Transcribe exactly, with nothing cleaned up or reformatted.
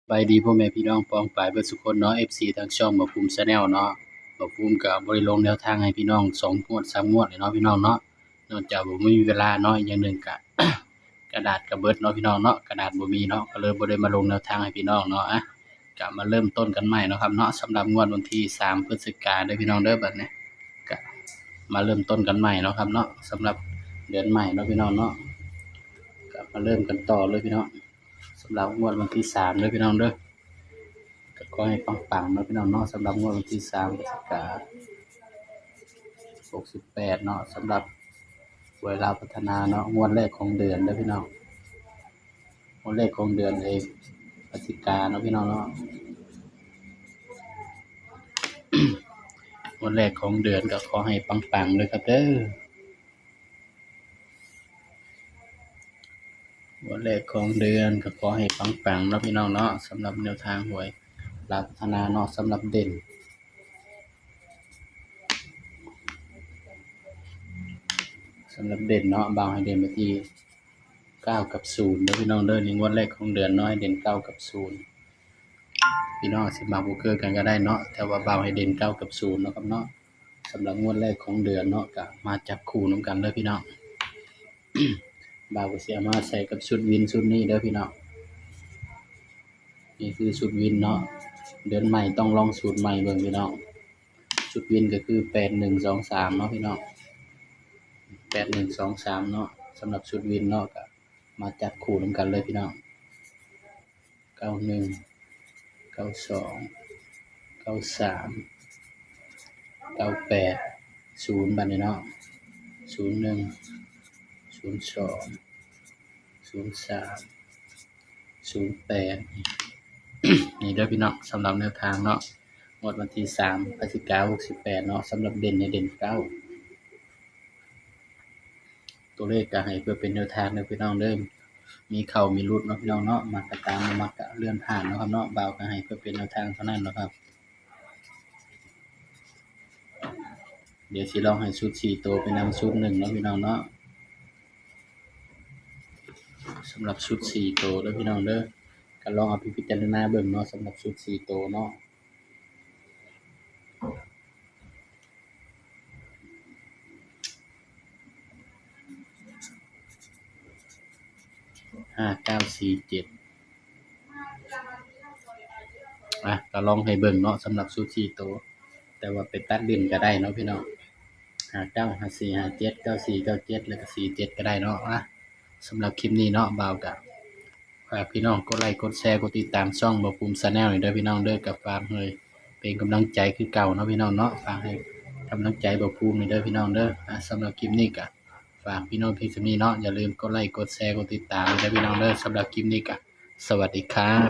สบายดีพ่อแม่พี่น้องปองปายเบิดสุคนเนาะ เอฟซี ทางช่องบ่าวภูมิ Channel เนาะ บ่าวภูมิก็บ่ได้ลงแนวทางให้พี่น้องสองงวดสามงวดเลยเนาะพี่น้องเนาะ เนื่องจากบ่มีเวลาเนาะ อย่างหนึ่งก็ กระดาษก็เบิดเนาะพี่น้องเนาะ กระดาษบ่มีเนาะ ก็เลยบ่ได้มาลงแนวทางให้พี่น้องเนาะ อ่ะ ก็มาเริ่มต้นกันใหม่เนาะครับเนาะ สำหรับงวดวันที่สามพฤศจิกาเด้อพี่น้องเด้อ บัดนี้ ก็มาเริ่มต้นกันใหม่เนาะครับเนาะ สำหรับเดือนใหม่เนาะพี่น้องเนาะ ก็มาเริ่มกันต่อเลยพี่น้อง สำหรับงวดวันที่สามเด้อพี่น้องเด้อ ก็ขอให้ปังๆเนาะพี่น้องเนาะ สำหรับงวดวันที่สามพฤศจิกาหกสิบแปดเนาะ สำหรับหวยลาวพัฒนาเนาะ งวดแรกของเดือนเด้อพี่น้อง งวดแรกของเดือนเองพฤศจิกาเนาะพี่น้องเนาะ งวดแรกของเดือนก็ขอให้ปังๆเลยครับเด้อ งวดแรกของเดือนก็ขอให้ปังๆเนาะพี่น้องเนาะ สำหรับแนวทางหวยลาวพัฒนาเนาะ สำหรับเด่น สำหรับเด่นเนาะ บ่าวให้เด่นไปที่เก้ากับศูนย์เด้อพี่น้องเด้อ ในงวดแรกของเดือนเนาะ ให้เด่นเก้ากับศูนย์ พี่น้องสิมักบ่คือกันก็ได้เนาะ แต่ว่าบ่าวให้เด่นเก้ากับศูนย์เนาะครับเนาะ สำหรับงวดแรกของเดือนเนาะ ก็มาจับคู่นำกันเด้อพี่น้อง บ่าวก็สิเอามาใส่กับชุดวินชุดนี้เด้อพี่น้อง นี่คือชุดวินเนาะ เดือนใหม่ต้องลองสูตรใหม่เบิ่งพี่น้อง ชุดวินก็คือแปดหนึ่งสองสามเนาะพี่น้อง แปดหนึ่งสองสามเนาะ สำหรับชุดวินเนาะ ก็มาจับคู่นำกันเลยพี่น้อง เก้าหนึ่ง เก้าสอง เก้าสาม เก้าแปด ศูนย์ บัดนี้เนาะ ศูนย์หนึ่ง ศูนย์สอง ศูนย์สาม ศูนย์แปด นี่เด้อพี่น้อง สำหรับแนวทางเนาะ งวดวันที่สามพฤศจิกาหกสิบแปดเนาะ สำหรับเด่นในเด่นเก้า ตัวเลขก็ให้เพื่อเป็นแนวทางเด้อพี่น้องเด้อ มีเข้ามีหลุดเนาะพี่น้องเนาะ มักก็ตาม บ่มักก็เลื่อนผ่านเนาะครับเนาะ บ่าวก็ให้เพื่อเป็นแนวทางเท่านั้นเนาะครับ เดี๋ยวสิลองให้ชุดสี่ตัวไปนำชุดหนึ่งเนาะพี่น้องเนาะ สำหรับชุดสี่ตัวเด้อพี่น้องเด้อ ก็ลองเอาไปพิจารณาเบิ่งเนาะ สำหรับชุดสี่ตัวเนาะ ห้าเก้าสี่เจ็ด อ่ะ ก็ลองให้เบิ่งเนาะ สำหรับชุดสี่ตัว แต่ว่าไปตัดเล่นก็ได้เนาะพี่น้อง ห้าเก้า ห้าสี่ ห้าเจ็ด เก้าสี่ เก้าเจ็ด แล้วก็ สี่เจ็ด ก็ได้เนาะ อ่ะ สำหรับคลิปนี้เนาะ บ่าวก็ฝากพี่น้องกดไลค์ กดแชร์ กดติดตามช่องบ่าวภูมิ Channel นี่เด้อพี่น้องเด้อ ก็ฝากให้เป็นกำลังใจคือเก่าเนาะพี่น้องเนาะ ฝากให้กำลังใจบ่าวภูมินี่เด้อพี่น้องเด้อ อ่ะ สำหรับคลิปนี้ก็ฝากพี่น้องเพียงเท่านี้เนาะ อย่าลืมกดไลค์ กดแชร์ กดติดตามนี่เด้อพี่น้องเด้อ สำหรับคลิปนี้ก็สวัสดีครับ